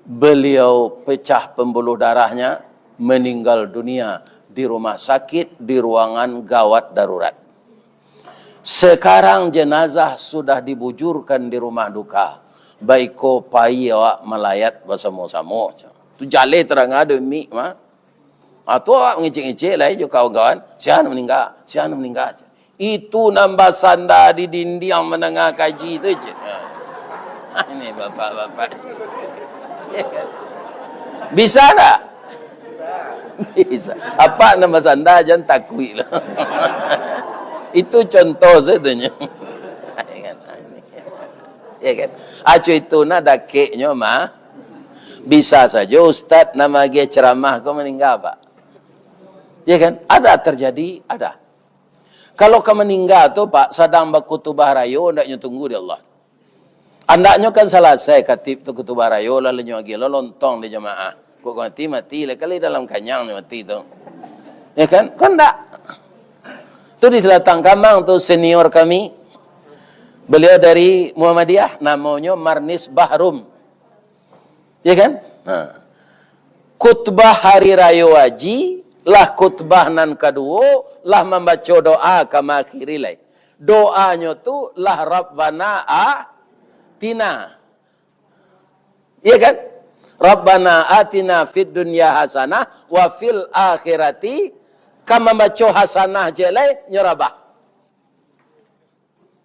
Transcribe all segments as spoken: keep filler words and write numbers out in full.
Beliau pecah pembuluh darahnya, meninggal dunia di rumah sakit, di ruangan gawat darurat. Sekarang jenazah sudah dibujurkan di rumah duka. Baiko pai awak malayat basamo-samo. Tu jaleh tarang ado mik mah. Ha, tu awak ngecek-ngecek lai jo kawan-kawan, "Sia nan maningga, sia nan maningga." Itu nan basanda di dindiang mandanga kaji tu, cek. Ha. Ini bapak-bapak. Bisa ndak? Bisa. Apak nan basanda, jan takuik lah. Itu contoh sajo nyo. Ya kan? Aco itu nah dakeknyo mah. Bisa sajo ustaz nan maagiah ceramah ko maningga, Pak. Ya kan? Ada terjadi, ada. Kalau ka maningga tu, Pak, sadang bakutubah rayo, andaknyo tunggu di Allah. Andaknyo kan salasai katib tu kutubah rayo, lalu nyo agiah lo lontong di jamaah. Kok mati, mati lah, kali dalam kanyang nyo mati tu. Ya kan? Kan ndak. Tu di Selatang Kamang tu senior kami. Beliau dari Muhammadiyah, namonyo Marnis Bahrum. Ya kan? Ha. Khutbah hari rayo haji, lah khutbah nan kaduo, lah mambaco doa ka maakhiri lai. Doanyo tu lah Rabbana atina. Ya kan? Rabbana atina fid dunya hasanah wa fil akhirati, ka mambaco hasanah je lai, nyo rabah.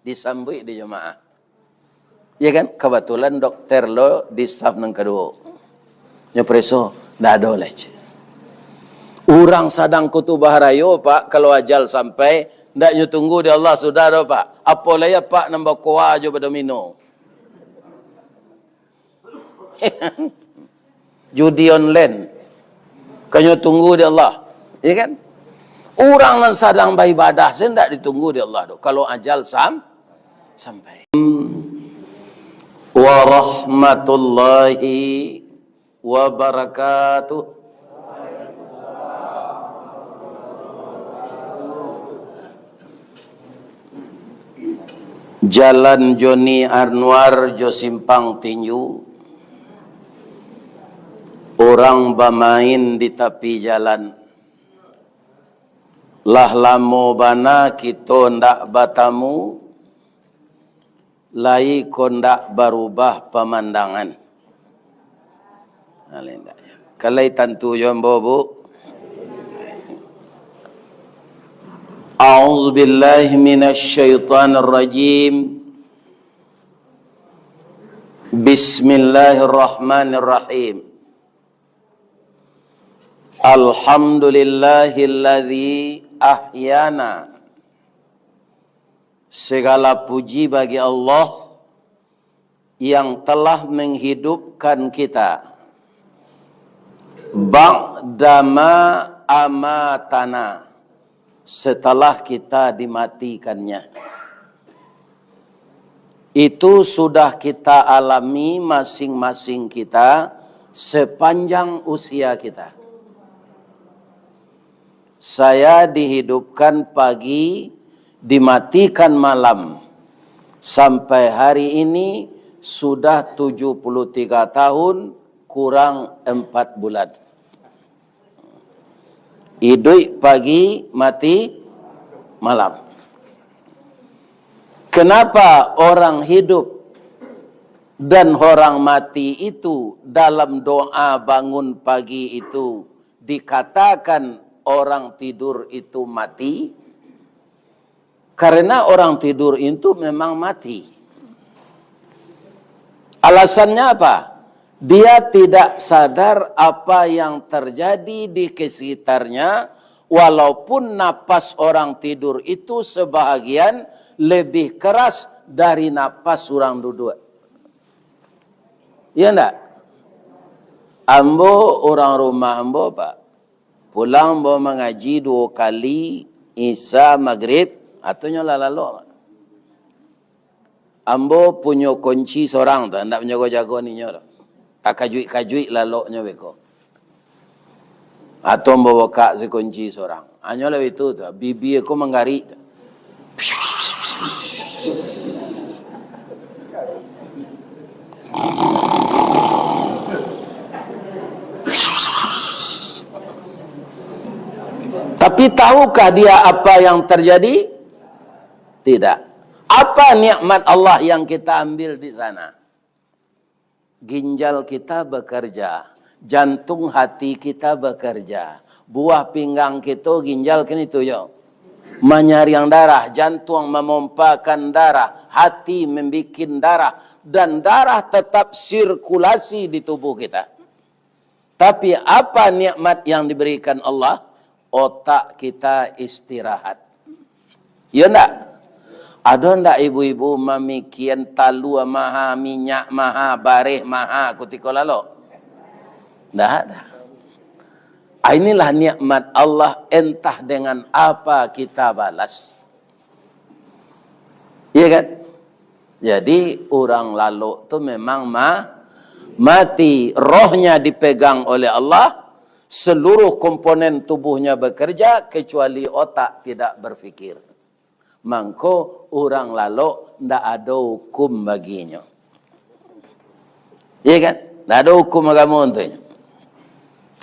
Disambuik di jamaah. Ya kan? Kabatulan dokter lo di saf nan kaduo. Nyo pareso, ndak ado lai, cek. Urang sadang kutubah rayo, Pak, kalau ajal sampai, ndak nyo tunggu di Allah sudah do, Pak. Apo lai Apak nan bakoa jo badomino. Judi online. Kanyo tunggu di Allah. Ya kan? Urang nan sadang baibadah se ndak ditunggu di Allah tu. Kalau ajal sam-, sampai. Warahmatullahi wabarakatuh. Jalan Joni Anwar jo Simpang Tinju, urang bamain di tapi jalan. Lah lamo bana kito ndak batamu, lai ko ndak barubah pamandangan. Nah, lai ndak. Kan lai tantu jo ambo, Bu. A'udzubillahi minasyaitonirrajim. Bismillahirrahmanirrahim. Alhamdulillahilladzi ahyana. Segala puji bagi Allah yang telah menghidupkan kita. Ba'dama amatana, setelah kita dimatikannya. Itu sudah kita alami masing-masing kita sepanjang usia kita. Saya dihidupkan pagi, dimatikan malam. Sampai hari ini sudah tujuh puluh tiga tahun kurang empat bulan. Iduik pagi, mati malam. Kenapa orang hidup dan orang mati itu dalam doa bangun pagi itu dikatakan orang tidur itu mati? Karena orang tidur itu memang mati. Alasannya apa? Dia tidak sadar apa yang terjadi di sekitarnya, walaupun napas orang tidur itu sebahagian lebih keras dari napas urang duduak. Iya ndak? Ambo, urang rumah ambo, Pak, pulang ambo mangaji duo kali, Isya, Magrib, atunyo lah lalok. Ambo punyo kunci sorang tu, ndak manjago-jago ninyo tu. Takajuik-kajuik laloknyo beko. Atau ambo bukak se kunci sorang. Hanyo lah itu tu, bibia ko manggarik tu. Tapi tahukah dia apa yang terjadi? Tidak. Apa nikmat Allah yang kita ambil di sana? Ginjal kita bekerja, jantung hati kita bekerja, buah pinggang kita, ginjal kan itu yo. Manyaring darah, jantung memompakan darah, hati membikin darah, dan darah tetap sirkulasi di tubuh kita. Tapi apa nikmat yang diberikan Allah? Otak kita istirahat. Iyo ndak? Ado ndak ibu-ibu mamikian talua maha, minyak maha, bareh maha kutiko lalok? Ndak ada. Ah, inilah nikmat Allah, entah dengan apa kita balas. Iya kan? Jadi, urang lalok tu memang ma-, mati. Rohnya dipegang oleh Allah, seluruh komponen tubuhnya bekerja, kecuali otak tidak berpikir. Mangko, urang lalok ndak ado hukum baginyo. Iya kan? Ndak ado hukum agamo untuaknyo.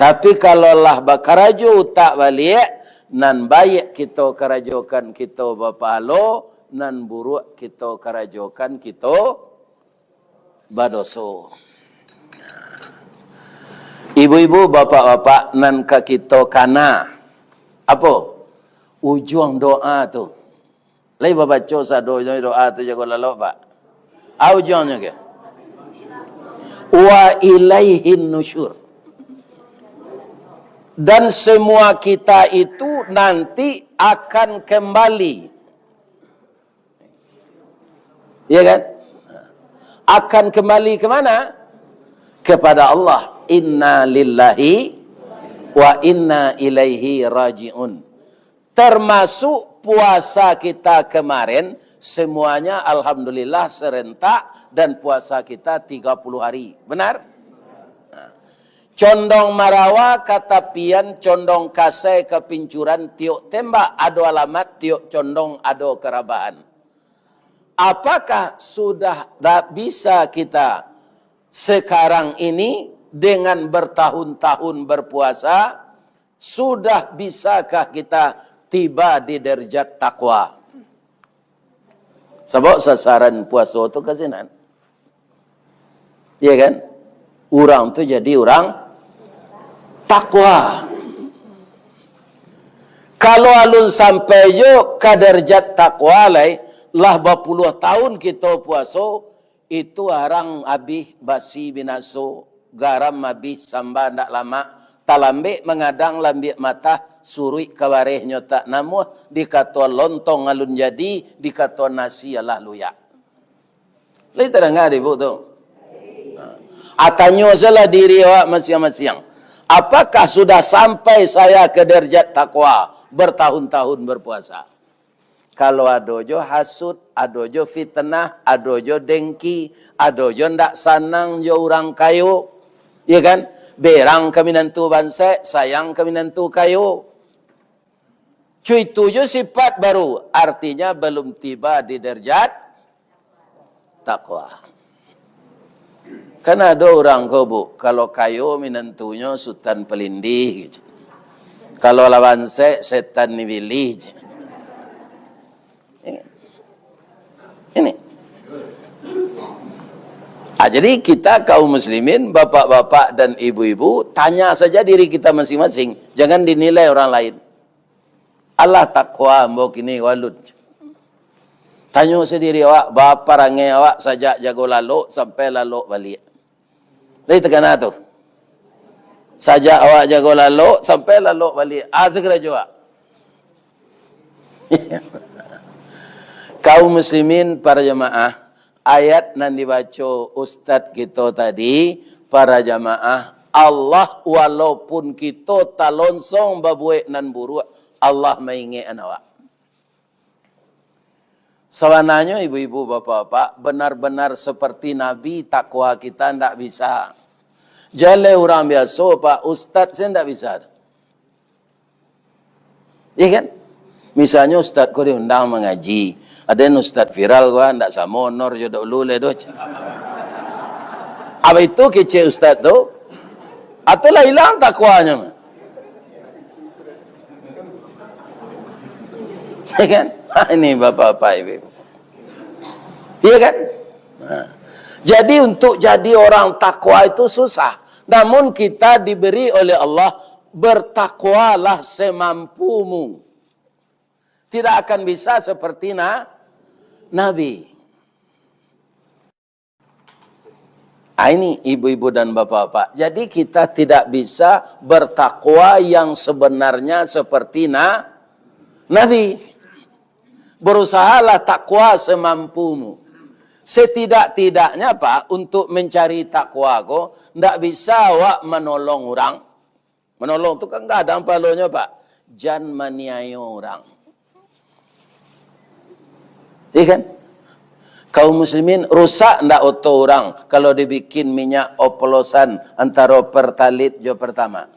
Tapi, kalau lah bakarajo utak baliak, nan baiak kito karajokan, kito bapahalo, nan buruak kito karajokan, kito badoso. Ibu-ibu, bapak-bapak, nan ka kito kana, apo? Ujuang doa tu. Lai babaco sadonyo doa tu jago lalok, Pak? A ujuangnyo ke? Wa ilaihin nusyur. Dan semua kita itu nanti akan kembali. Iya kan? Akan kembali ke mana? Kepada Allah. Inna lillahi wa inna ilaihi raji'un. Termasuk puasa kita kemarin, semuanya alhamdulillah serentak, dan puasa kita tiga puluh hari. Benar? Nah. Condong Marawa ka Tapian, Condong Kasai ka Pincuran, tiok tembak ado alamat, tiok condong ado karabahan. Apakah sudah da-, bisa kita sekarang ini dengan bertahun-tahun berpuasa, sudah bisakah kita tiba di derajat takwa? Sabab sasaran puaso tu ka sinan. Iya kan? Urang tu jadi urang takwa. Kalau alun sampai jo ka derajat takwa lai, lah bapuluah tahun kito puaso, itu arang abih basi binaso, garam abih samba ndak lamak, talambek mangadang lambiak matah, suruik ka barehnyo tak namuah, dikatoan lontong alun jadi, dikatoan nasi alah luyak. Lai tadanga dek ibu tu? Ha. Ah, tanyo sajolah diri awak masiang-masiang. Apakah sudah sampai saya ke derajat takwa bertahun-tahun berpuasa? Kalau ado jo hasut, ado jo fitnah, ado jo dengki, ado jo ndak sanang jo urang kayo, ya kan? Berang ka minantu bansaik, sayang ka minantu kayo. Cuitu jo sifat baru, artinya belum tiba di derajat takwa. Kan ado urang ko, Bu, kalau kayo minantunyo Sutan Palindih, gitu. Kalau lah bansaik, setan ni bilih, gitu. Ini. Ini. Ah, jadi kita kaum muslimin, bapak-bapak dan ibu-ibu, tanya saja diri kita masing-masing. Jangan dinilai orang lain. Alah takwa ambo kini ko alun. Tanyo sadiri awak, baa parangai awak sajak jago lalok sampai lalok baliak. Lai takana tu. Sajak awak jago lalok sampai lalok baliak. Ah, sagarajo awak. Kaum muslimin, para jamaah, ayat nan dibaco ustad kito tadi, para jamaah, Allah, walaupun kito talonsong babuek nan buruak, Allah maingek an awak. Sabananyo, ibu-ibu, bapak-bapak, benar-benar seperti Nabi, takwa kita ndak bisa. Jaleh urang biaso, Pak, ustad sajo ndak bisa. Iya kan? Misalnyo ustad ko diundang mangaji, aden ustad viral ko, ah, ndak samo honor jo dahulu lai doh. Apa itu kecek ustad tu? Atau lah ilang takwanyo? Ya kan? Ini bapak-bapak, ibu-ibu. Iya kan? Nah. Jadi, untuk jadi orang takwa itu susah. Namun, kita diberi oleh Allah, "Bertakwalah semampumu." Tidak akan bisa seperti na-, Nabi. Ah, ini ibu-ibu dan bapak-bapak. Jadi, kita tidak bisa bertakwa yang sebenarnya seperti na-, Nabi. Berusahalah takwa semampumu. Setidak-tidaknya, Pak, untuk mencari takwa ko, ndak bisa awak menolong orang. Menolong tu kan gadang pahalonyo, Pak. Jan maniayo urang. Iya kan? Kaum muslimin, rusak ndak oto urang kalau dibikin minyak oplosan antaro Pertalite jo Pertamax?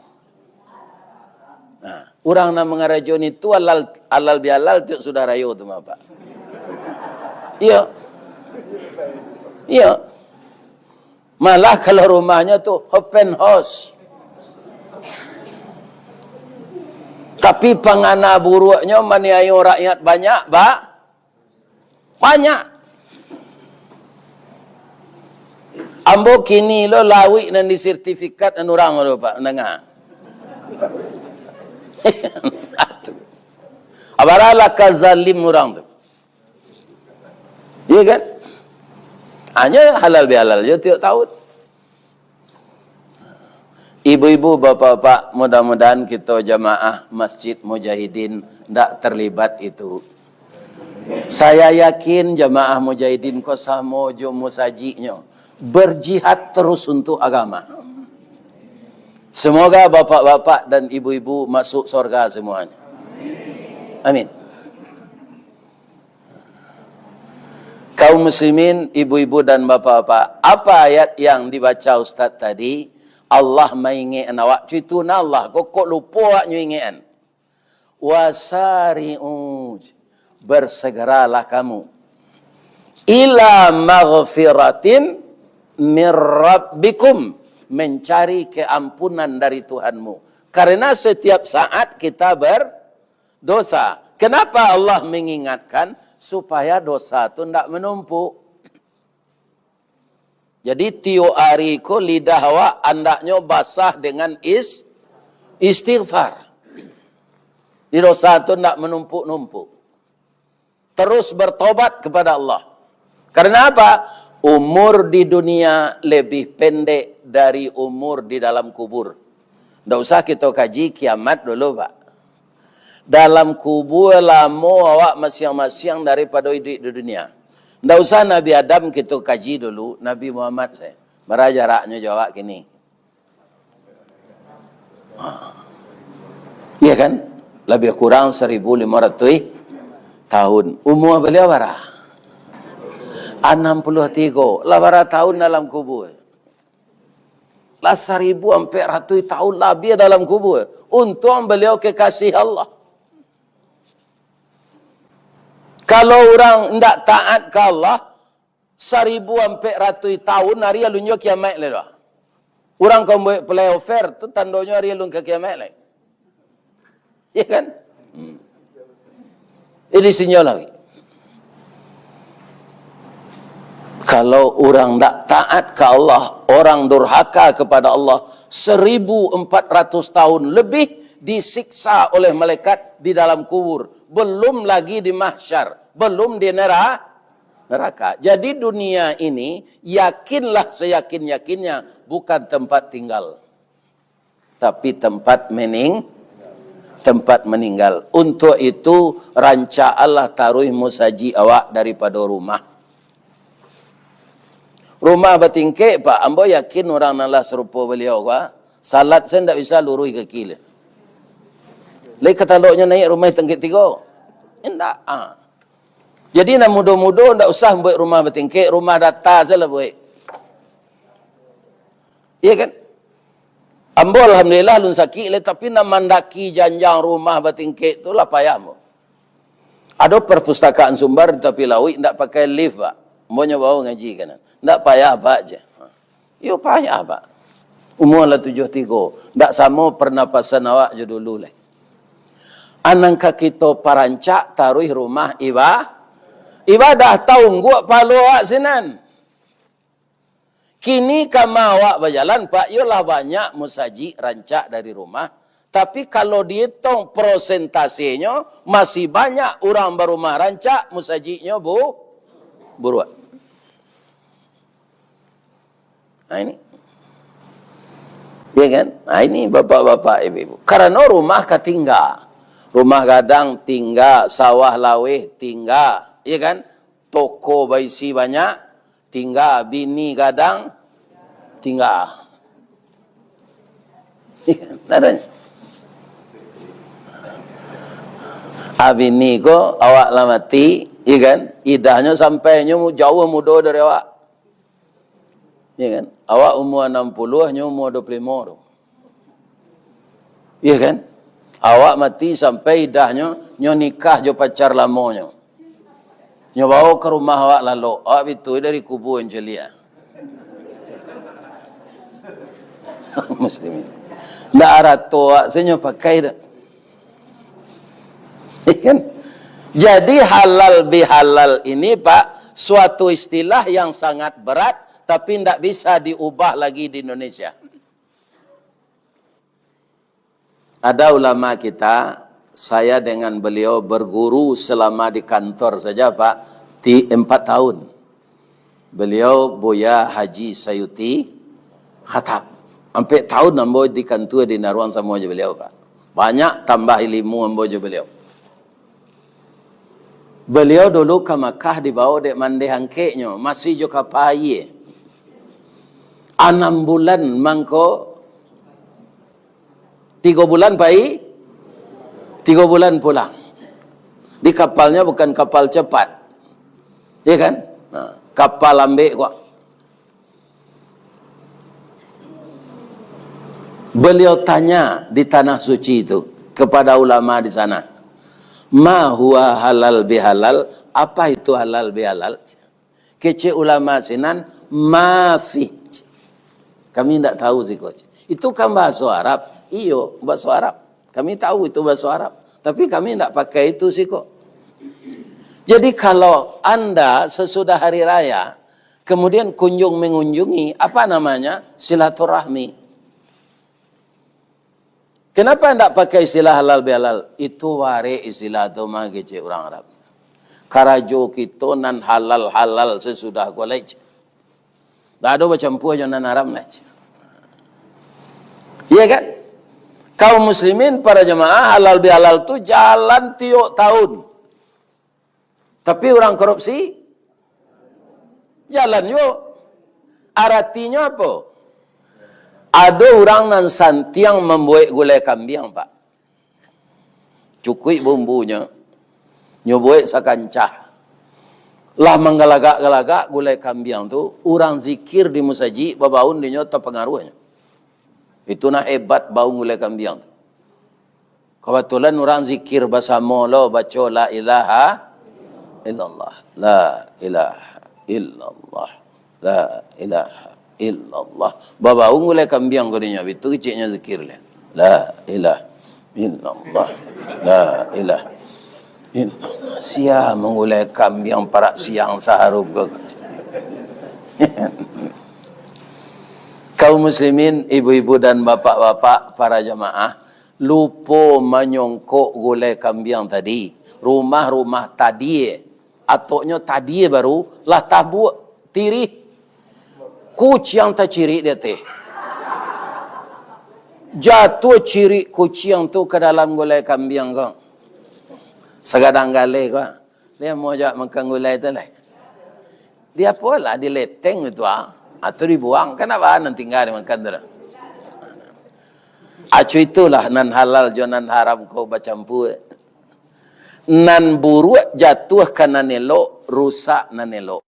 Nah, urang nan mangarajoan itu halal, halal bihalal tu sudah rayo tu mah, Pak. Iya. Iya. Malah kalau rumahnyo tu open house. Tapi pangana buruaknyo maniayo rakyat banyak, ba-, banyak. Ambo kini lo lawik nan di sertifikat nan urang tu, Pak, mandanga. Abaralah ka zalim urang tu. Iya kan? Hanya halal bihalal je tiok tahun. Ibu-ibu, bapak-bapak, mudah-mudahan kito jamaah Masjid Mujahidin ndak terlibat itu. Saya yakin jamaah Mujahidin ko samo jo musajiknyo, berjihad terus untuk agama. Semoga bapak-bapak dan ibu-ibu masuk sorga semuanya. Amin. Kaum muslimin, ibu-ibu dan bapak-bapak, apa ayat yang dibaca Ustaz tadi? Allah maingekan awak, cuitu na Allah, kok, kok lupo awak nyo ingekan? Wasari'u, bersegeralah kamu. Ila maghfiratin mir rabbikum, mencari keampunan dari Tuhanmu. Karena setiap saat kita ber-, dosa. Kenapa Allah mengingatkan? Supaya dosa tu ndak menumpuk. Jadi, tiok ari ko lidah awak andaknyo basah dengan is-, istighfar. Di dosa tu ndak menumpuk-numpuk. Terus bertobat kepada Allah. Karena apa? Umur di dunia lebih pendek dari umur di dalam kubur. Ndak usah kito kaji kiamat dulu, Pak. Dalam kubur lamo awak masiang-masiang daripado iduik di dunia. Ndak usah Nabi Adam kito kaji dulu, Nabi Muhammad sajo. Bara jaraknyo jo awak kini? Ha. Iya kan? Labiah kurang saribu limo ratuih tahun. Umur baliau bara? Anam puluah tigo. Lah bara tahun dalam kubur? Lah saribu ampek ratuih tahun labiah dalam kubur. Untuang baliau kekasih Allah. Kalau urang ndak taat ka Allah, saribu ampek ratuih tahun, ari alun juo kiamaik lai doh. Urang ka mambuek flyover tu tandonyo ari alun ka kiamaik lai. Iya kan? Hmm. Jadi sinyo lagi. Kalau urang ndak taat ka Allah, orang durhaka kepada Allah, seribu empat ratus tahun lebih disiksa oleh malaikat di dalam kubur. Belum lagi di mahsyar, belum di nera-, neraka. Jadi dunia ini, yakinlah seyakin-yakinnya, bukan tempat tinggal, tapi tempat mening-, tempat meninggal. Untuk itu, rancaklah taruih musajik awak daripado rumah. Rumah batingkek, Pak, ambo yakin urang nan lah sarupo baliau ko, salat sajo ndak bisa luruih kaki lai. Lai kataloknyo naiak rumah tingkek tigo? Indak. Ah. Jadi, nan mudo-mudo ndak usah buek rumah batingkek, rumah data sajolah buek. Iya kan? Ambo alhamdulillah alun sakik lai, tapi nan mandaki janjang rumah batingkek tu lah payah ambo. Ado perpustakaan Sumbar di tapi lauik, ndak pakai lift, Pak. Ambo nyo bao ngaji ka nan. Ndak payah, Pak, je. Iyo payah, Pak. Umua lah tujuah tigo. Ndak samo pernapasan awak jo dulu lai. Anang ka kito parancak taruih rumah iba-, ibadah, taungguak pahalo awak sinan. Kini kama awak bajalan, Pak, iyolah banyak musajik rancak dari rumah. Tapi kalau dihitung prosentasenyo, masih banyak urang barumah rancak, musajiknyo bu-, buruak. Nah, ini. Ya kan? Nah, ini bapak-bapak, ibu-ibu. Karano rumah ka tingga. Rumah gadang tingga, sawah laweh tingga. Ya kan? Toko baisi banyak, tingga, bini gadang, tingga. Ndak ado. Ah, bini ko awak lah mati, iya kan? Idahnyo sampai nyo mu-, jauh mudo dari awak. Iya kan? Awak umua anam puluah, nyo umua dua puluh limo tu. Iya kan? Awak mati sampai idahnyo, nyo nikah jo pacar lamonyo. Nyo bawo ka rumah awak lalok, awak pitih dari kubua nyo caliak. Muslimin. Ndak arato awak se nyo pakai dak. Iya kan? Jadi halal bihalal ini, Pak, suatu istilah yang sangat berat, tapi ndak bisa diubah lagi di Indonesia. Ada ulama kita, saya dengan beliau berguru selama di kantor saja, Pak, di empat tahun. Beliau Buya Haji Sayuti Khattab. Ampek tahun ambo di kantua di Naruang samo jo beliau, Pak. Banyak tambah ilimu ambo jo beliau. Beliau dulu ka Makkah dibawo dek mandeh angkeknyo, masih jo kapa aia. Anam bulan mangko, tigo bulan pai, tigo bulan pulang. Di kapalnyo bukan kapal cepat. Iya kan? Nah, kapal lambek kok. Beliau tanya di Tanah Suci itu kepada ulama di sana, "Ma huwa halal bihalal?" Apa itu halal bihalal? Kecek ulama sinan, "Ma fi." Kami ndak tahu siko. Itu kan bahaso Arab. Iyo, bahaso Arab. Kami tahu itu bahaso Arab. Tapi kami ndak pakai itu siko. Jadi kalau anda sesudah hari raya, kemudian kunjung mengunjungi, apa namanya? Silaturahmi. Kenapa ndak pakai istilah halal bihalal? Itu warek istilah tu mah, kecek urang Arab. Karajo kito nan halal-halal sasudah ko lai. Ndak ado bacampua jo nan haram lai. Iya kan? Kaum muslimin, para jamaah, halal bihalal tu jalan tiok tahun. Tapi urang korupsi, jalan juo. Aratinyo apo? Ado urang nan santiang mambuek gulai kambiang, Pak. Cukuik bumbunyo, nyo buek sakancah. Lah manggalagak-galagak gulai kambiang tu, urang zikir di musajik, babaun dinyo tapangaruahnyo. Itu nah hebat baun gulai kambiang tu. Kabatulan urang zikir basamo lo, baco la ilaha illallah. La ilaha illallah. La ilaha illallah. Babaun gulai kambiang ko dinyo, bitu keceknyo zikir le. La ilaha illallah. La ilaha illallah. Sia manggulai kambiang parak siang saharup ko. Kaum muslimin, ibu-ibu dan bapak-bapak, para jamaah, lupo manyongkok gulai kambiang tadi. Rumah-rumah tadi, atoknyo tadi baru lah tabuak tirih. Kuciang tacirik di ateh. Jatuah cirik kuciang tu ka dalam gulai kambiang ko. Sagadang galeh ko. Lai amuah jo makan gulai tu lai. Di apo lah, di leteng itu ah. Atau dibuang, kan apa nan tingga dimakan tu lah. Acu itulah nan halal jo nan haram ko bacampua. Nan buruak jatuah ka nan elok, rusak nan elok.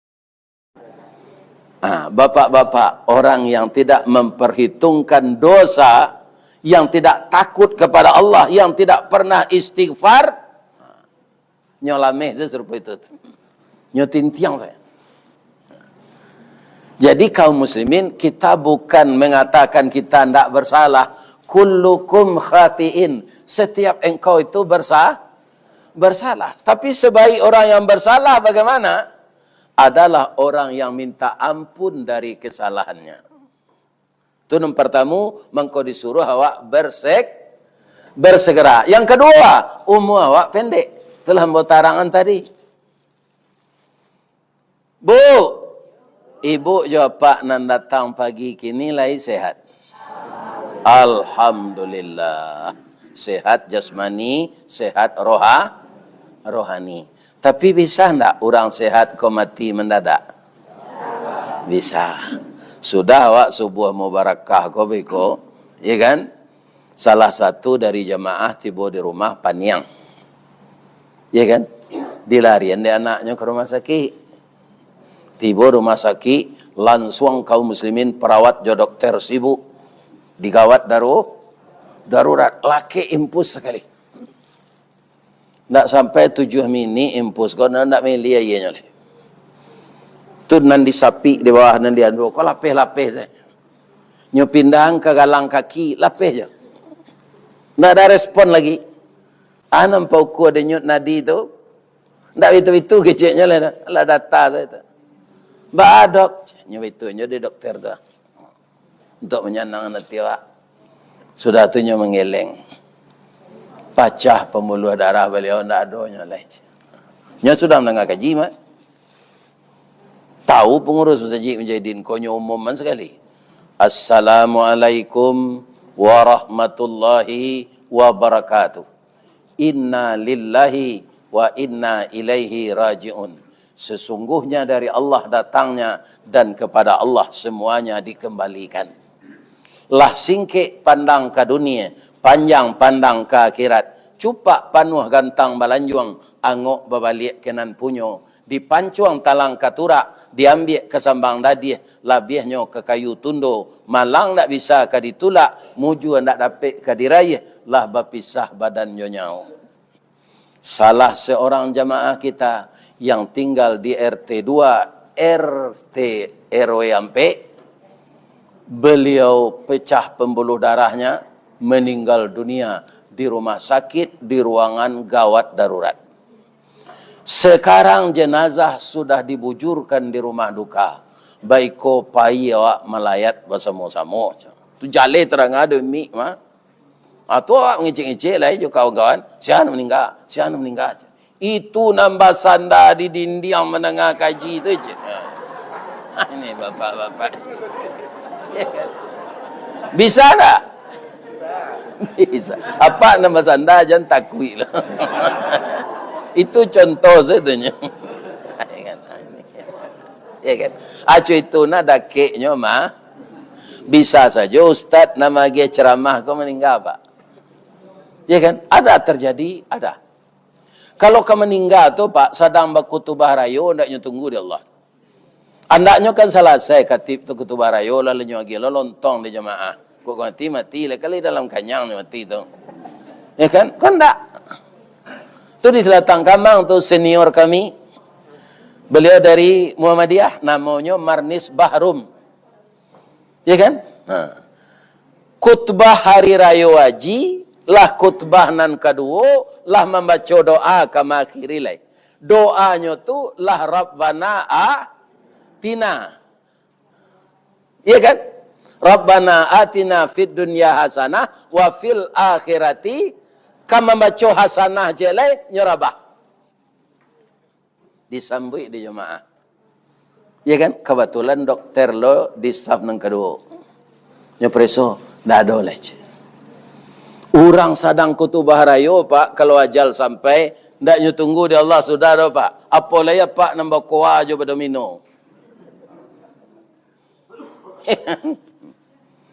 Ah, bapak-bapak, orang yang tidak memperhitungkan dosa, yang tidak takut kepada Allah, yang tidak pernah istighfar, nyo lameh tu sarupo itu tu. Nyo tintiang sajo. Jadi kaum muslimin, kita bukan mengatakan kita ndak bersalah. Kullukum khatiin. Setiap engkau itu bersa-, bersalah. Tapi sebaik orang yang bersalah bagaimana? Adalah orang yang minta ampun dari kesalahannya. Tu nan pertama, mangko disuruh awak bersek-, bersegera. Yang kedua, umur awak pendek. Itulah ambo tarangan tadi. Bu, ibu jo apak nan datang pagi kini lai sehat? Alhamdulillah. Sehat jasmani, sehat roha-, rohani. Tapi bisa ndak urang sehat ko mati mendadak? Bisa. Sudah awak subuah mubarakah ko beko, ya kan? Salah satu dari jamaah tibo di rumah paniang. Ya kan? Dilarian dek anaknyo ka rumah sakik. Tibo rumah sakik, lansuang kaum muslimin, perawat jo dokter sibuk. Digawat daru-, darurat. Lakek impus sakali. Ndak sampai tujuah minik impus ko, ndak, ndak mili aianyo lai. Tu nan disapik di bawah, nan dianu ko lapeh-lapeh sajo. Nyo pindahan ka galang kaki, lapeh jo. Ndak ada respon lagi. Ah, nan paukua denyut nadi tu. Ndak bitu-bitu keceknyo lai dah. Lah data sajo tu. Ba, Dok. Nyo bitu nyo di dokter tu. Untuk manyanangkan ati awak. Sudah tu nyo manggeleng. Pacah pambuluah darah baliau, ndak ado nyo lai. Nyo sudah mandanga kaji, mah. Tahu pangurus masajik Mujahidin, ko nyo umuman sakali. "Assalamualaikum warahmatullahi wabarakatuh. Inna lillahi wa inna ilaihi raji'un. Sesungguhnya dari Allah datangnya, dan kepada Allah semuanya dikembalikan. Lah singkek pandang ka dunia, panjang pandang ka akhirat. Cupak panuah gantang balanjuang, angok babaliak ka nan punyo. Dipancuang talang ka turak, diambiak ka sambang dadiah, labiahnyo ka kayu tundo. Malang ndak bisa ka ditulak, mujua ndak dapek ka diraiah, lah bapisah badan jo nyawo." Salah seorang jamaah kita yang tinggal di R T dua, R T R W ampek, beliau pecah pembuluh darahnya, meninggal dunia di rumah sakit, di ruangan gawat darurat. Sekarang jenazah sudah dibujurkan di rumah duka. Baiko pai awak malayat basamo-samo. Tu jaleh tarang ado mik, mah. Ah, tu awak mangecek-ngecek lai jo kawan-kawan, "Sia nan maningga, sia nan maningga." Itu nan basanda di dindiang mandanga kaji tu, cek. Ah, ini bapak-bapak. Bisa ndak? Bisa. Apak nan basanda, jan takuik lah. Itu contoh sajo tu nyo. Ya kan? Acu itu nah dakeknyo mah. Bisa sajo ustaz nan maagiah ceramah ko maningga, Pak. Ya kan? Ada terjadi, ada. Kalau ka maningga tu, Pak, sadang bakutubah rayo, andaknyo tunggu di Allah. Andaknyo kan salasai katib tu kutubah rayo, lalu nyo agiah lo lontong di jamaah. Kok mati, mati lah, kali dalam kanyang nyo mati tu. Ya kan? Kan ndak? Tu di Selatang Kamang tu senior kami. Beliau dari Muhammadiyah, namonyo Marnis Bahrum. Ya kan? Ha. Khutbah hari rayo haji, lah khutbah nan kaduo, lah mambaco doa ka maakhiri lai. Doanyo tu lah Rabbana atina. Iya kan? Rabbana atina fid dunya hasanah wa fil akhirati, ka mambaco hasanah je lai, nyo rabah. Disambuik di jamaah. Iya kan? Kebetulan dokter lo di saf nan kaduo. Nyo pareso, ndak ado lai, cek. Urang sadang kutubah rayo, Pak, kalau ajal sampai, ndak nyo tunggu di Allah sudah do, Pak. Apo lai apak nan bakoa jo badomino.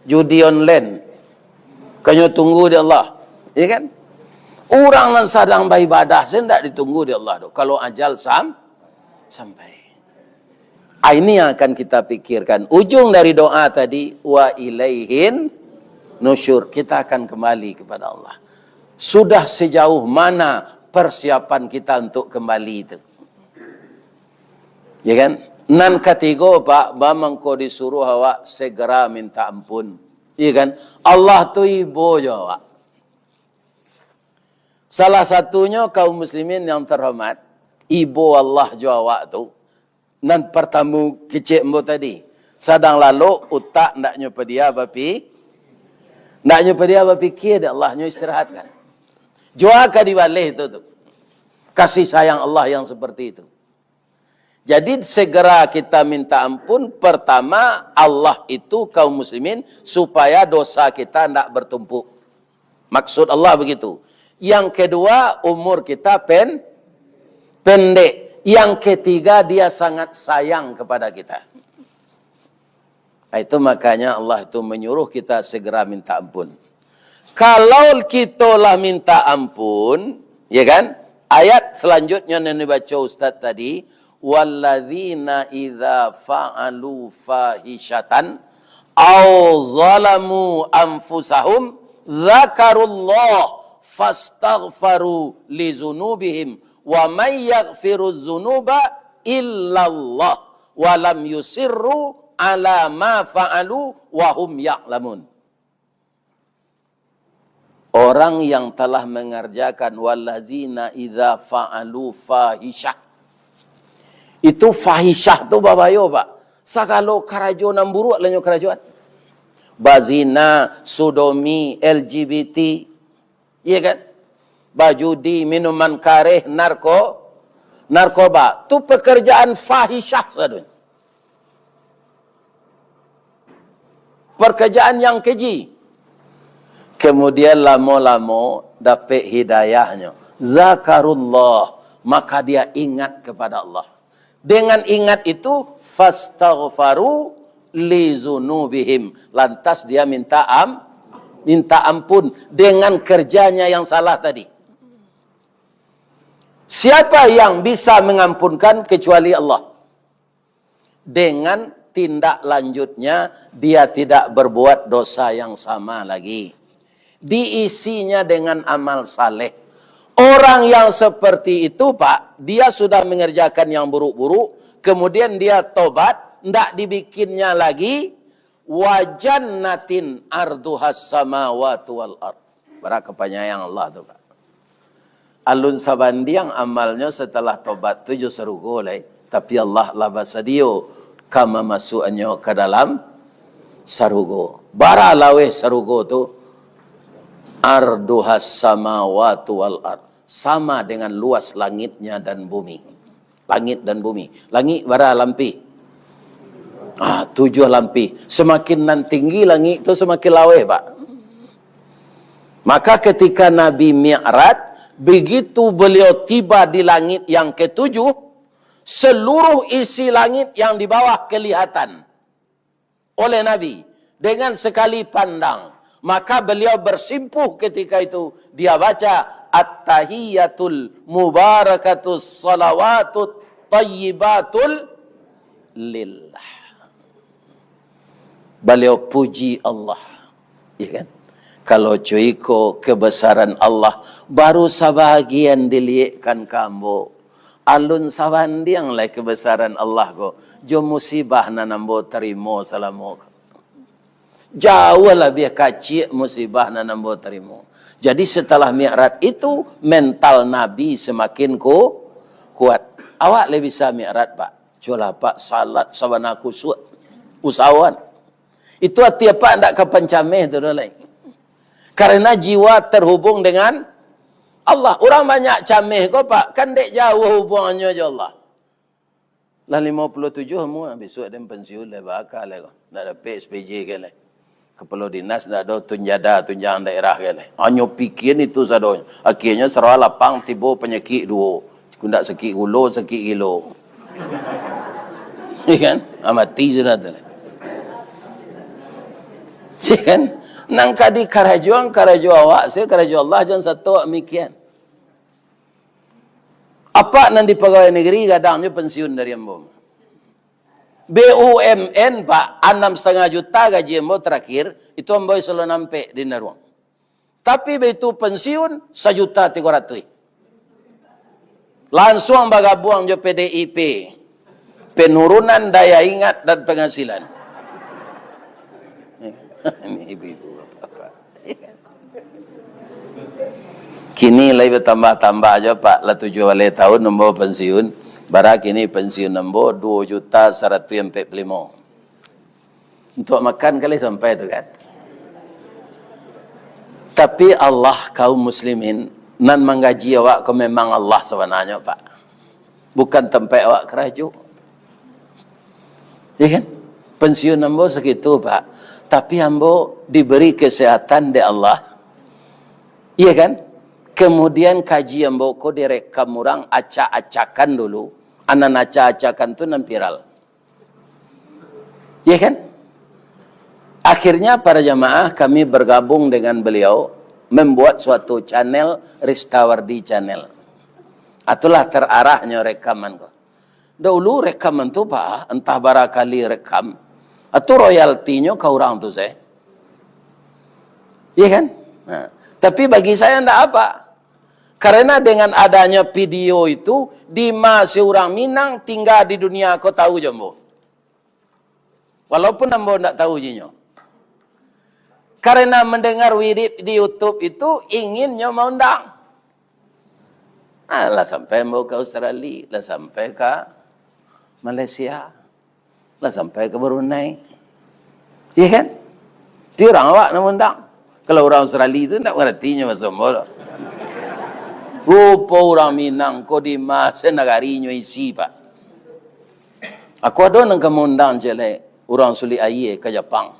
Judi online. Ka nyo tunggu di Allah. Ya kan? Urang nan sadang baibadah se ndak ditunggu di Allah tu. Kalau ajal sam-, sampai. Ah, ini yang akan kita pikirkan. Ujung dari doa tadi, "Wa ilaihin nusyur." Kita akan kembali kepada Allah. Sudah sejauh mana persiapan kita untuk kembali itu? Ya kan? Nan katigo, Pak, ba mangko disuruh awak segera minta ampun. Iya kan? Allah tu ibo jo awak. Salah satunyo kaum muslimin yang terhormat, ibo Allah jo awak tu, nan partamo kecek ambo tadi. Sadang lalok, utak ndak nyo padia bapi-, ndak nyo padia bapikia dek Allah, nyo istirahatkan. Jua ka dibaleh tu, tu. Kasih sayang Allah yang seperti itu. Jadi, segera kita minta ampun. Pertama, Allah itu kaum muslimin, supaya dosa kita ndak bertumpuk. Maksud Allah begitu. Yang kedua, umur kita pen-, pendek. Yang ketiga, Dia sangat sayang kepada kita. Itu makanya Allah itu menyuruh kita segera minta ampun. Kalau kito lah minta ampun, ya kan? Ayat selanjutnya yang dibaca Ustaz tadi, "Walladzina idza fa'alu fahishatan aw zalamu anfusahum dzakarullah fastaghfaru li dzunubihim wa may yaghfiru dzunuba illallah wa lam yusirru ala ma fa'alu wa hum ya'lamun." Orang yang telah mengerjakan, "Wallazina idza fa'alu fahisyah." Itu fahisyah tu babayo, Pak. Sagalo karajo nan buruak lah nyo karajoan. Bazina, sodomi, L G B T, iya kan? Bajudi, minuman kareh, narko-, narkoba. Tu pekerjaan fahisyah sadonyo. Pekerjaan yang keji. Kemudian lamo-lamo dapek hidayahnyo. Zakarullah, maka dia ingat kepada Allah. Dengan ingat itu, fastaghfaru li dzunubihim. Lantas dia minta am-, minta ampun dengan kerjanya yang salah tadi. Siapa yang bisa mengampunkan kecuali Allah? Dengan tindak lanjutnya, dia tidak berbuat dosa yang sama lagi. Diisinya dengan amal saleh. Orang yang seperti itu, Pak, dia sudah mengerjakan yang buruk-buruk, kemudian dia tobat, ndak dibikinnya lagi, wa jannatin arduhas samawati wal ard. Bara kapanyayang Allah tu, Pak. Alun sabandiang amalnyo setelah tobat tu jo sarugo lai, tapi Allah lah basadio ka mamasuakannyo ka dalam sarugo. Bara laweh sarugo tu? Arduhas samawati wal ard, sama dengan luas langitnya dan bumi. Langit dan bumi. Langik bara lampih? Ah, tujuah lampih. Semakin nan tinggi langik tu, semakin laweh, Pak. Maka ketika Nabi Mi'raj, begitu beliau tiba di langit yang ketujuh, seluruh isi langit yang di bawah kelihatan oleh Nabi dengan sekali pandang. Maka beliau bersimpuh ketika itu, dia baca, "At-tahiyyatul mubarakatus salawatut thayyibatul lillah." Beliau puji Allah. Ya kan? Kalau cuiko kebesaran Allah, baru sabagian diliekkan ka ambo. Alun sabandiang lai kebesaran Allah ko, jo musibah nan ambo tarimo salamo ko. Jauah labiah kaciak musibah nan ambo tarimo. Jadi, setelah Mi'raj itu, mental Nabi semakin ku-, kuat. Awak lai bisa Mi'raj, Pak? Cubolah, Pak, salat sabana khusyuk. Usahoan. Itu ati apak ndak ka pancameh tu doh lai. Karena jiwa terhubung dengan Allah. Urang banyak cameh ko, Pak, kan dek jauah hubungannyo jo Allah. Lah limo puluah tujuh umua, bisuak den pensiun lai, baa ka lai ko. Ndak dapek S P J ka lai. Kapalo dinas ndak ado, tunjada, tunjangan daerah ka lai. Hanyo pikian itu sadonyo. Akhianyo sarawa lapang, tibo panyakik duo. Kok ndak sakik gulo, sakik gilo. Iya kan? Ah, mati sudah tu. Iya kan? Nan ka dikarajoan, karajo awak, se karajo Allah, jan sato awak mikian. Apak nan di pagawai negeri, gadang jo pensiun dari ambo. B U M N, Pak, anam satangah juta gaji ambo terakhir, itu ambo selalu nampek di Naruang. Tapi baitu pensiun, sajuta tigo ratuih. Lansuang bagabuang jo P D I P. Penurunan daya ingat dan penghasilan. Ini ibu-ibu, bapak-bapak. Kini lai batambah-tambah jo, Pak. Lah tujuah baleh tahun ambo pensiun. Bara kini pensiun ambo duo juta saratuih ampek puluah limo. Untuak makan kali sampai tu kan. Tapi Allah, kaum muslimin, nan manggaji awak ko memang Allah sabananyo, Pak. Bukan tampek awak karajo. Ya kan? Pensiun ambo sakitu, Pak. Tapi ambo diberi kesehatan dek Allah. Iya kan? Kemudian kaji ambo ko direkam urang, acak-acakan dulu. Anan acak-acakan tu nan viral. Ya kan? Akhirnya para jamaah, kami bergabung dengan beliau, membuat suatu channel, Ristawardi Channel. Itulah terarahnyo rekaman ko. Dahulu rekaman tu, Pak, entah bara kali rekam. Itu royaltinyo ka urang tu se. Iya kan? Nah, tapi bagi saya ndak apa. Karena dengan adanya video itu, dima se urang Minang tingga di dunia ko tahu jo ambo. Walaupun ambo ndak tahu jinyo. Karena mendengar wirid di YouTube itu, inginnyo maundang. Ah, lah sampai ambo ka Australia, lah sampai ka Malaysia, lah sampai ka Brunei. Iya kan? Ti urang awak nan maundang. Kalau urang Australia tu ndak mangarati nyo bahaso ambo tu. Rupo urang Minang ko dima se nagarinyo isi, Pak. Aku ado nan ka maundang ciek lai, urang Sulik Aia ka Japang.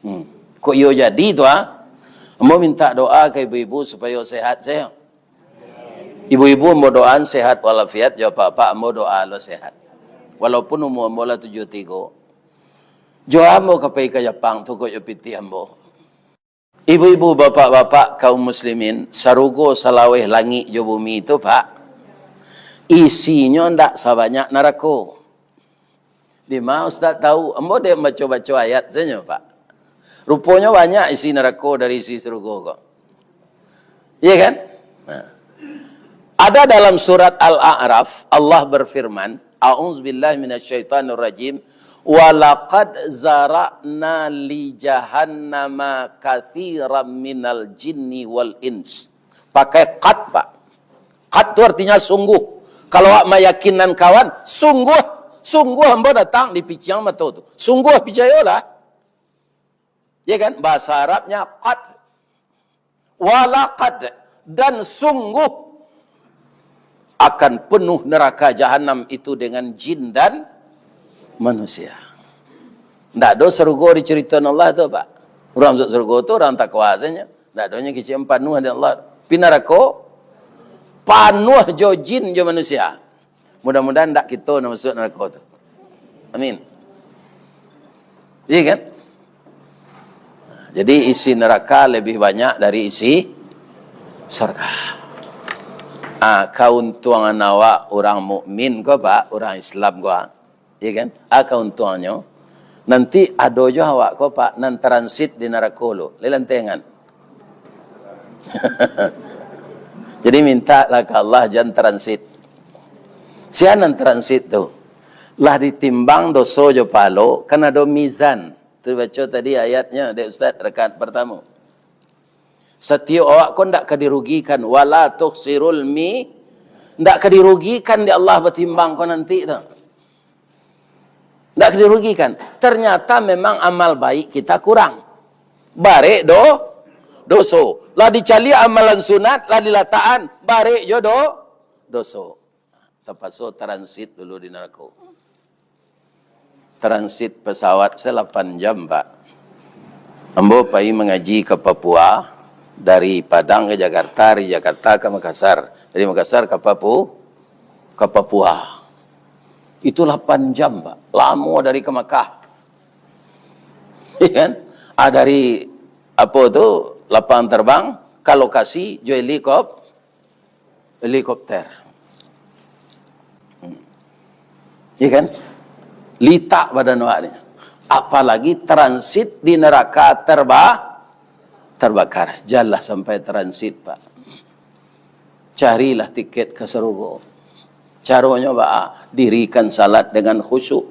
Hmm. Kok iyo jadi tu, ah? Ambo minta doa ka ibu-ibu supayo sehat sajo. Ibu-ibu ambo doaan sehat walafiat, jo apak-apak ambo doa lo sehat. Walaupun umua ambo lah tujuah tigo. Jo ambo ka pai ka Japang tu, kok jo pitih ambo. Ibu-ibu, bapak-bapak, kaum muslimin, sarugo salaweh langik jo bumi tu, Pak, isinyo ndak sabanyak narako. Dima Ustaz tahu? Ambo dek baco-baco ayat sajo, Pak. Ruponyo banyak isi narako dari isi sarugo ko. Iya kan? Nah. Ada dalam surat Al-A'raf, Allah berfirman, "A'udzubillahi minasyaitonirrajim. Walaqad zara'na li jahannama katsiran minal jinni wal ins." Pakai qad, Pak. Qad tu artinya sungguh. Kalau awak mayakinan kawan, sungguh, sungguh ambo datang dipiciang mato tu. Sungguh, picayolah. Ya kan? Bahasa Arabnya qad. Walaqad, dan sungguh akan penuh neraka jahanam itu dengan jin dan manusia. Ndak ado sarugo diceritoan Allah tu, Pak. Urang masuk sarugo tu urang takwa sajo. Ndak ado nyo kecek panuh dek Allah. Pi narako panuh jo jin jo manusia. Mudah-mudahan ndak kito nan masuk narako tu. Amin. Iya kan? Jadi isi neraka lebih banyak dari isi surga. Ah, kauntuangan awak urang mukmin ko, Pak, urang Islam ko, ah. Iya kan? Ah, kauntuangannyo, nanti ado jo awak ko, Pak, nan transit di narako lo. Lai lantengan. Jadi mintalah ka Allah jan transit. Sia nan transit tu? Lah ditimbang doso jo pahalo, kan ado mizan. Tu baco tadi ayatnyo dek Ustaz rakaat partamo. Satiok awak ko ndak ka dirugikan, wala tuhsirul mi, ndak ka dirugikan dek Allah batimbang ko nanti tu. Ndak ka dirugikan. Ternyata memang amal baik kita kurang. Barek do, doso. Lah dicaliak amalan sunat, lah dilatakan, barek jo do, doso. Tapaso transit dulu di narako. Transit pesawat se lapan jam, Pak. Ambo pai mangaji ka Papua, dari Padang ka Jakarta, dari Jakarta ka Makassar, dari Makassar ka Papu-, ka Papua. Itu lapan jam, Pak. Lamo dari ka Makkah. Iya kan? Ah, dari, apo tu, lapang terbang ka lokasi jo helikop-, helikopter. Hmm. Iya kan? Litak badan awak ni. Apalagi transit di neraka terba-, terbakar. Janlah sampai transit, Pak. Carilah tiket ka sarugo. Caronyo baa? Dirikan salat dengan khusyuk.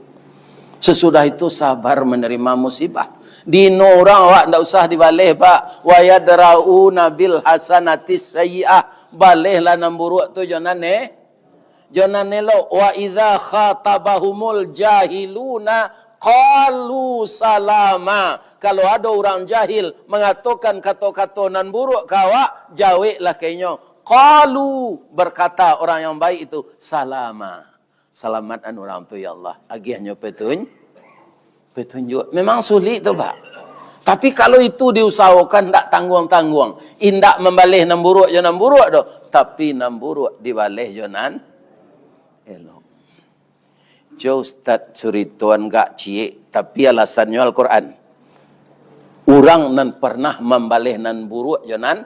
Sesudah itu sabar menerima musibah. Dino urang awak ndak usah dibaleh, Pak. "Wa yadra'una bil hasanatis sayyi'ah." Balehlah nan buruak tu jo nan, eh, jo nan elok. "Wa idza khatabahumul jahiluna qalu salama." Kalau ado urang jahil mangatokan kato-kato nan buruak ka awak, jaweklah ka inyo, qalu, berkata orang yang baik itu, "Salama." Salamakan urang tu, ya Allah. Agiahnyo petun-, petunjuk. Memang sulit tu, Pak. Tapi kalau itu diusahokan, ndak tangguang-tangguang. Indak mambaleh nan buruak jo nan buruak doh. Tapi nan buruak dibaleh jo nan elok. Jo Ustaz curitoan gak ciek, tapi alasannyo Al-Quran. Urang nan pernah mambaleh nan buruak jo nan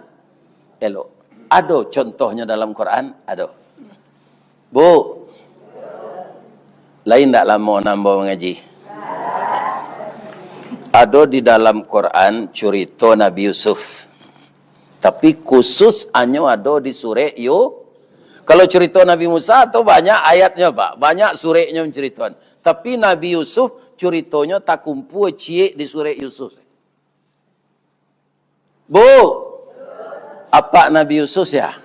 elok. Ado contohnyo dalam Quran? Ado. Bu, lain ndak lamo nan ambo mangaji. Ado di dalam Quran curito Nabi Yusuf. Tapi khusus hanyo ado di surek Yu-, kalau curito Nabi Musa tu banyak ayatnyo, Pak. Banyak sureknyo mancaritoan. Tapi Nabi Yusuf curitonyo takumpua ciek di surek Yusuf. Bu, apak Nabi Yusuf sia?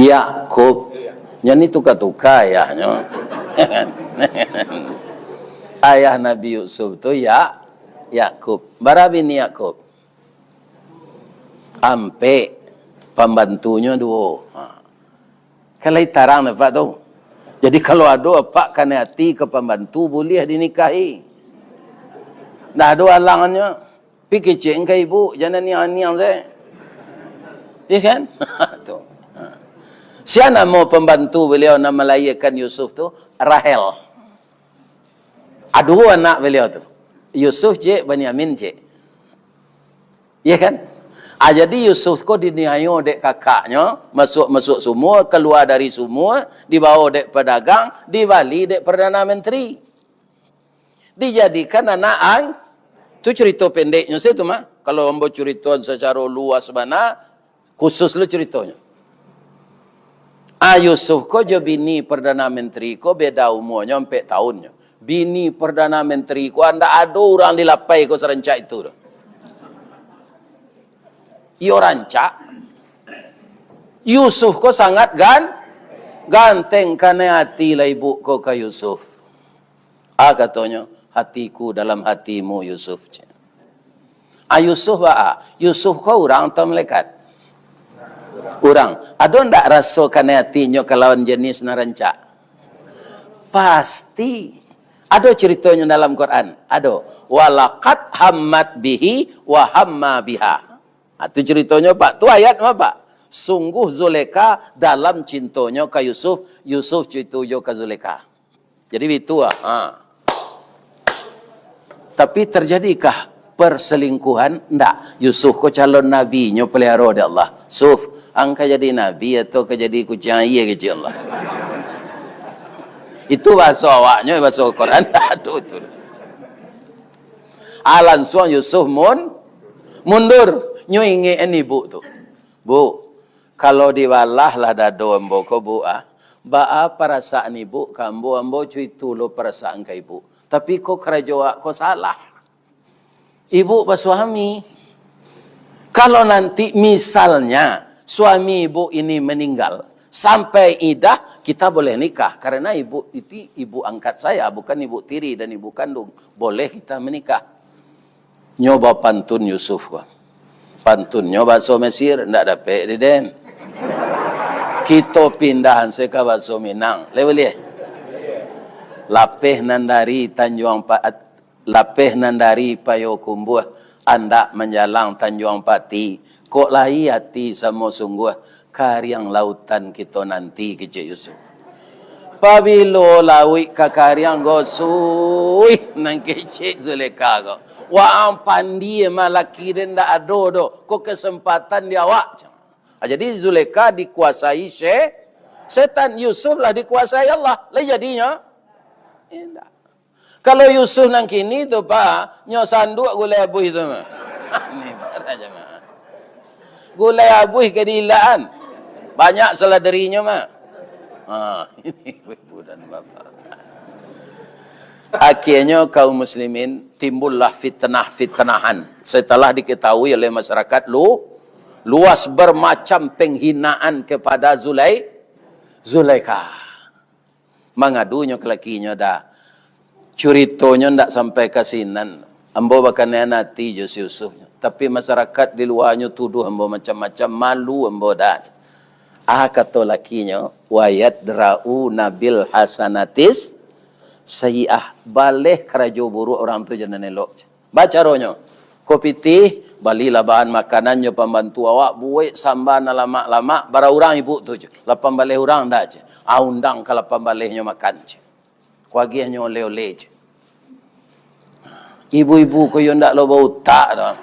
Yakub. Nyo ni tuka-tuka ayahnyo. Ayah Nabi Yusuf tu Ya-, Yakub. Bara bini Yakub? Ampek, pambantunyo duo. Ha. Kan lai tarang nampak tu. Jadi, kalau ado apak kanai ati ka pambantu, buliah dinikahi. Ndak ado alangannyo. Pi kecek ka ibu, jan aniang-aniang sae. Iya kan? Tu. Ha. Sia namo pambantu baliau nan malahiakan Yusuf tu? Rahel. Ado anak baliau tu. Yusuf ciek, Benyamin ciek. Iya kan? Ah, jadi Yusuf ko diniayo dek kakaknyo, masuak-masuak sumua, kalua dari sumua, dibawo dek padagang, dibali dek Perdana Menteri. Dijadikan anak ang-, tu curito pendeknyo sajo tu mah. Kalau ambo curitoan sacaro luas bana, khusus lo curitonyo. Ah, Yusuf ko jo bini Perdana Menteri ko beda umuanyo ampek taunnyo. Bini Perdana Menteri ko ndak ado urang di Lapai ko sarancak itu doh. Iyo rancak. Yusuf ko sangat gan-, ganteng, kanai ati lah ibu ko ka Yusuf. Ah, katonyo, "Hatiku dalam hatimu, Yusuf," cek. Ah, Yusuf baa? Yusuf ko urang atau malaikat? Urang. Ado ndak raso kanai atinyo kalawan jenis nan rancak? Pasti. Ado curitonyo dalam Quran? Ado. "Walaqad hammat bihi wa hamma biha." Ah, tu curitonyo, Pak. Tu ayat ma, Pak? Sungguh Zulekha dalam cintonyo ka Yusuf, Yusuf cinto juo ka Zulekha. Jadi bitu ah. Ha. Tapi terjadikah perselingkuhan? Ndak. Yusuf ko calon nabi, nyo peliharo dek Allah. "Suf, ang ka jadi nabi atau ka jadi kuciang aia?" kecek Allah. Itu bahaso awaknyo, bahaso Quran. Aduh, tu. Ah, lansuang Yusuf mun-, mundur. Nyo ingek ibu tu. "Bu, kalau dibalah lah dado ambo ko, Bu, ah, baa parasaan ibu ka ambo, ambo co itu lo parasaan ka ibu. Tapi ko karajo awak ko salah. Ibu basuami. Kalau nanti misalnya suami ibu ini meninggal, sampai idah kita boleh nikah, karena ibu itu ibu angkat saya, bukan ibu tiri dan ibu kandung. Boleh kita menikah." Nyo bapantun Yusuf ko. Pantunnyo bahaso Mesir, ndak dapek di den. Kito pindah se ka bahaso Minang. Lai buliah? Lapeh nan dari Tanjuang Pa-, lapeh nan dari Payokumbuah, andak manjalang Tanjuang Pati. Kok lai ati samo sungguah, kariang lautan kito nanti, kecek Yusuf. Pabilo lauik ka kariang, gosuih nan kecek Zulekha ko. Waang pandie mah laki den ndak ado doh, ko kesempatan di awak. Ah, jadi Zulekha dikuasai se-, setan, Yusuf lah dikuasai Allah. Lai jadinyo? Indak. Kalau Yusuf nan kini tu, Pak, nyo sanduak gulai abuih tu mah. Ni parah jamaah. Gulai abuih ka diilakan. Banyak salah derinyo mah. Ha, ini ibu dan bapak. Akhirnyo, kaum muslimin, timbullah fitnah-fitnahan. Setelah diketahui oleh masyarakat lu-, luas, bermacam penghinaan kepada Zulai-, Zulaikha. Mangadunyo ka lakinyo, dah. Curitonyo ndak sampai ka sinan. Ambo bakanian ati jo si Yusuf. Tapi masyarakat di luanyo tuduh ambo macam-macam, malu ambo, dah. Ah, kato lakinyo, "Wa yadra'una bil hasanatis sayyi'ah." Baleh karajo buruak urang tu jo nan elok. Bacaronyo, ko pitih, balilah bahan makanan jo pambantu awak, buek samba nan lamak-lamak, bara urang ibu tu je. Lapan baleh urang dah je. Ah, undang ka lapan balehnyo makan je. Ko agiahnyo oleh-oleh je. Ibu-ibu ko yo ndak lo bautak doh.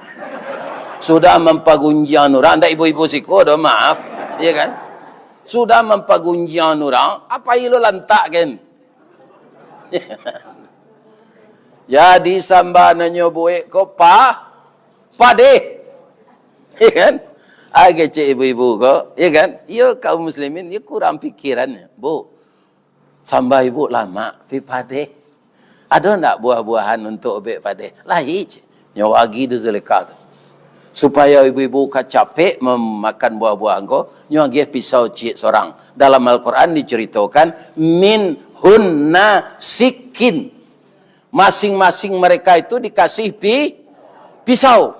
Sudah mampagunjiang urang, ndak ibu-ibu siko doh, maaf. Iya kan? Sudah mampagunjiang urang, apo ilo lantak kan? Jadi, samba nan nyo buek ko pa-, padeh. Iya kan? Ah, kecek ibu-ibu ko, iya kan? Iyo, kaum muslimin, iyo kurang pikiran, Bu. Samba ibu lamak, pi padeh. Ado ndak buah-buahan untuak ubek padeh? Lai, cek. Nyo wagi di Zulekha tu. Supayo ibu-ibu ka capek mamakan buah-buahan ko, nyo agiah pisau ciek sorang. Dalam Al-Quran diceritokan, "Min hunna sikin." Masing-masing mereka itu dikasih pi-, pisau.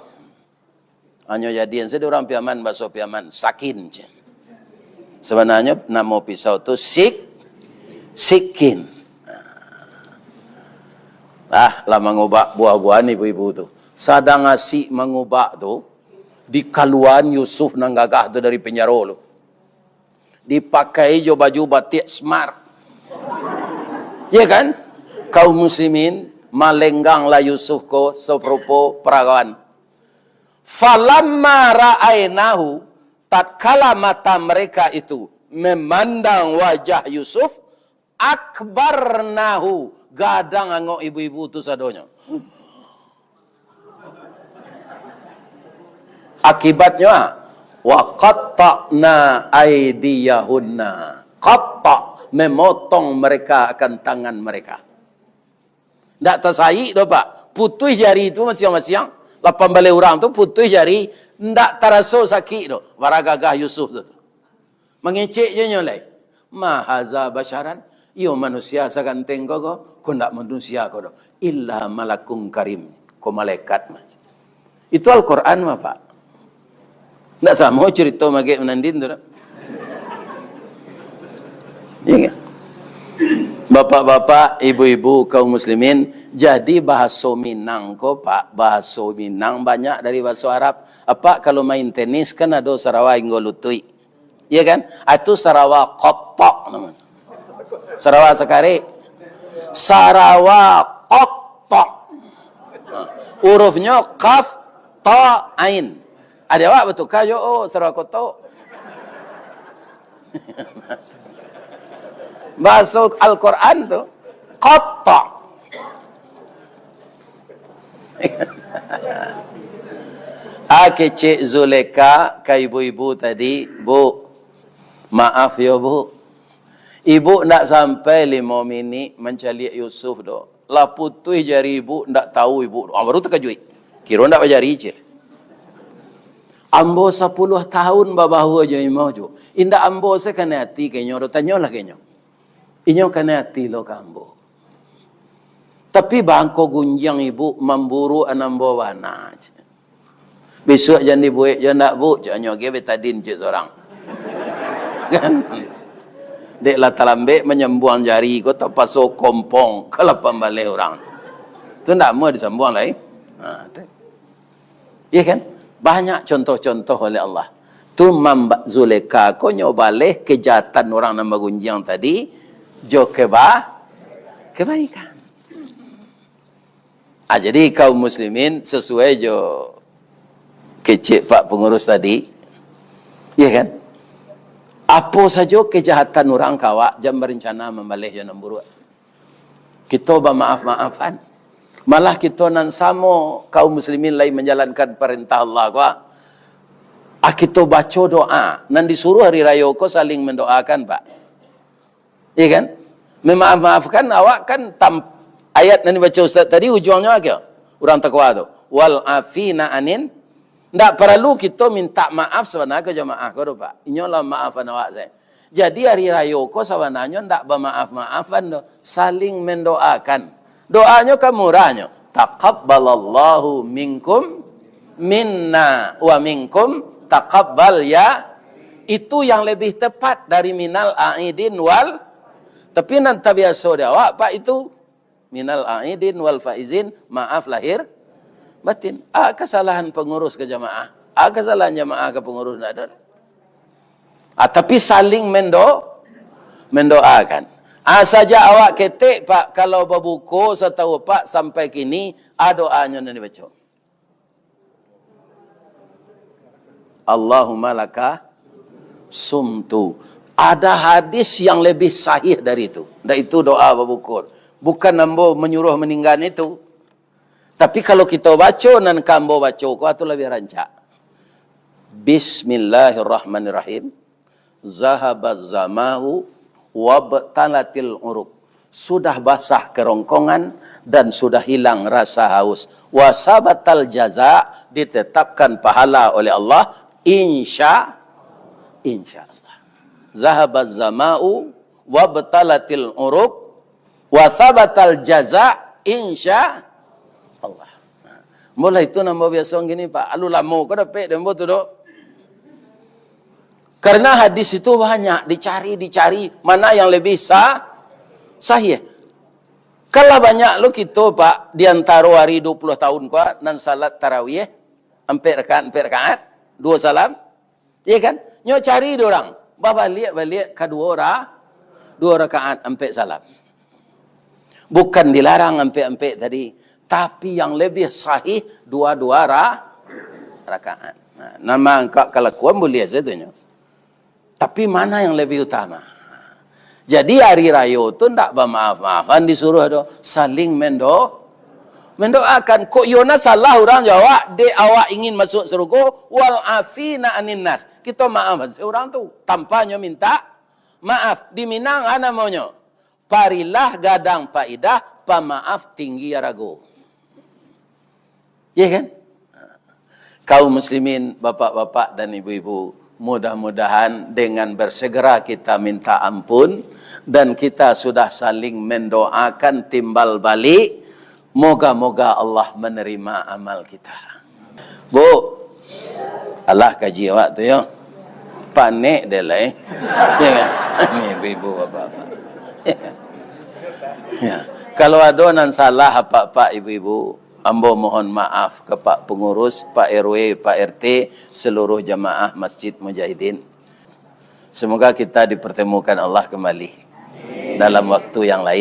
Hanyo jadian sajo urang Piaman, baso Piaman, sakin, cek. Sabananyo namo pisau tu sik-, sikin. Ah, lah mangubak buah-buahan ibu-ibu tu. Sadang asik mangubak tu, dikaluaan Yusuf nan gagah tu dari penjaro tu. Dipakai jo baju batik smart. Ya kan? Kaum muslimin, malengganglah Yusuf ko sarupo parawan. "Falamma ra'ainahu," tatkala mata mereka itu memandang wajah Yusuf, "akbarnahu," gadang angok ibu-ibu tu sadonyo. Akibatnyo, ah, "wa qatta'na aidiyahunna." Qatta', memotong mereka akan tangan mereka. Ndak tasaik doh, Pak. Putuih jari tu masiang-masiang. Lapan baleh urang tu putuih jari, ndak taraso sakik doh. Bara gagah Yusuf tu. Mangecek jo nyo lai. "Ma haza basyaran." Iyo manusia saganteng ko, ko. Ko ndak manusia ko doh. "Illa malakun karim." Ko malaikat mah. Itu Al-Quran mah, Pak. Ndak samo carito magek manandin tu, dak? Iya kan? Bapak-bapak, ibu-ibu, kaum muslimin, jadi bahaso Minang ko, Pak, bahaso Minang banyak dari bahaso Arab. Apak kalau main tenis kan ado sarawa hinggo lutuik. Iya kan? Ah, tu sarawa kotok namanya. Sarawa sakarik. Sarawa kotok. Hurufnyo kaf, ta, ain. Ado awak batuka jo, oh, sarawa kotok. Bahaso Al-Quran tu, kotok. Ah, kecek Zulekha ka ibu-ibu tadi, "Bu, maaf yo, Bu. Ibu ndak sampai limo minik mancaliak Yusuf doh. Lah putuih jari ibu, ndak tahu ibu." Ah, baru takajuik. Kiro ndak bajari, cek. "Ambo sapuluah tahun babahua jo imo jo. Indak ambo se kanai ati ka inyo doh, tanyolah ka inyo. Inyo kanai ati lo ka ambo. Tapi bangko gunjiang ibu mamburuak an ambo bana," cek. "Bisuak jan dibuek jo ndak, Bu?" cek. "Anyo ge betadin," cek surang. Kan? Dek lah talambek manyambuang jari ko, tapaso kompong ka lapan baleh urang. Tu ndak amuah disambuang lai. Ha, tu. Iya kan? Banyak contoh-contoh oleh Allah. Tu mamba-, Zulekha ko nyo baleh kejahatan urang nan bagunjiang tadi, jo keba-, kebaikan. Ah, jadi kaum muslimin, sesuai jo kecek Pak Pengurus tadi, iya kan? Apo sajo kejahatan urang ka awak, jan barencana mambaleh jo nan buruak. Kito bamaaf-maafan. Malah kito nan samo kaum muslimin lai manjalankan parentah Allah ko, ah, kito baco doa. Nan disuruh hari rayo ko saling mandoakan, Pak. Iya kan? Memaaf-maafkan awak kan tam-, Ayat nan dibaco ustaz tadi, ujuangnyo apo? Urang takwa tu. Wal afina anin. Ndak paralu kito minta maaf sabananyo ka jamaah ko tu, Pak. Inyo lah maafan awak sajo. Jadi, hari rayo ko sabananyo ndak bamaaf-maafan doh, saling mendoakan. Doanyo kan murahnyo, "Taqabbalallahu minkum, minna wa minkum taqabbal ya." Itu yang lebih tepat dari minal aidin wal. Tapi nan tabiaso di awak, Pak, itu minal aidin wal faizin, maaf lahir batin. A kesalahan pengurus ke jamaah, a kesalahan jamaah ke pengurus, ndak ada. Ah, tapi saling mendo-, mendoakan. Ah, sajak awak ketek, Pak, kalau babuko satahu Pak sampai kini, a doanyo nan dibaco. Allahumma laka sumtu. Ada hadis yang lebih sahih dari itu. Ndak itu doa babuko. Bukan ambo manyuruh maninggan itu. Tapi kalau kito baco nan ka ambo baco ko, atu labiah rancak. Bismillahirrahmanirrahim. Zahabaz zama'u wabtalatil uruk. Sudah basah kerongkongan dan sudah hilang rasa haus. Wasabatal jaza, ditetapkan pahala oleh Allah, insya, insya Allah. Zahabaz zama'u wabtalatil uruk, wasabatal jaza, insya Allah. Nah, mulai itu namo biasa gini, Pak. Alu lamo ko dapek dek ambo tu, dok. Karena hadis itu banyak dicari, dicari mana yang lebih sah, sahih. Kalah banyak lo kito, Pak, di antaro hari dua puluh tahun ko, nan salat tarawih, ampek rakaat, ampek rakaat, duo salam. Iya kan? Nyo cari dek urang, babaliak-baliak ka duo ra-, duo rakaat ampek salam. Bukan dilarang ampek-ampek tadi, tapi yang lebih sahih dua-dua ra-, rakaat. Nah, nan mangko kalakuan buliah sajo nyo. Tapi mana yang lebih utama? Jadi, hari rayo tu ndak bamaaf-maafan disuruh doh, saling mendo-, mendoakan. Kok iyo nan salah urang jo awak, dek awak ingin masuk sarugo, wal afina anin nas. Kito maafan se urang tu, tanpa nyo minta maaf. Di Minang a namonyo, parilah gadang paidah, pamaaf tinggi arago. Iya kan? Kaum muslimin, bapak-bapak dan ibu-ibu, mudah-mudahan dengan bersegera kita minta ampun dan kita sudah saling mendoakan timbal balik, moga-moga Allah menerima amal kita. Bu, alah kaji awak tu yo. Panek deh lai. Ya kan? Ni ibu-ibu, bapak-bapak. Ya. Kalau ado nan salah, apak-apak, ibu-ibu, ambo mohon maaf ka Pak Pengurus, Pak R W, Pak R T, seluruh jamaah Masjid Mujahidin. Semoga kita dipertemukan Allah kembali dalam waktu yang lain.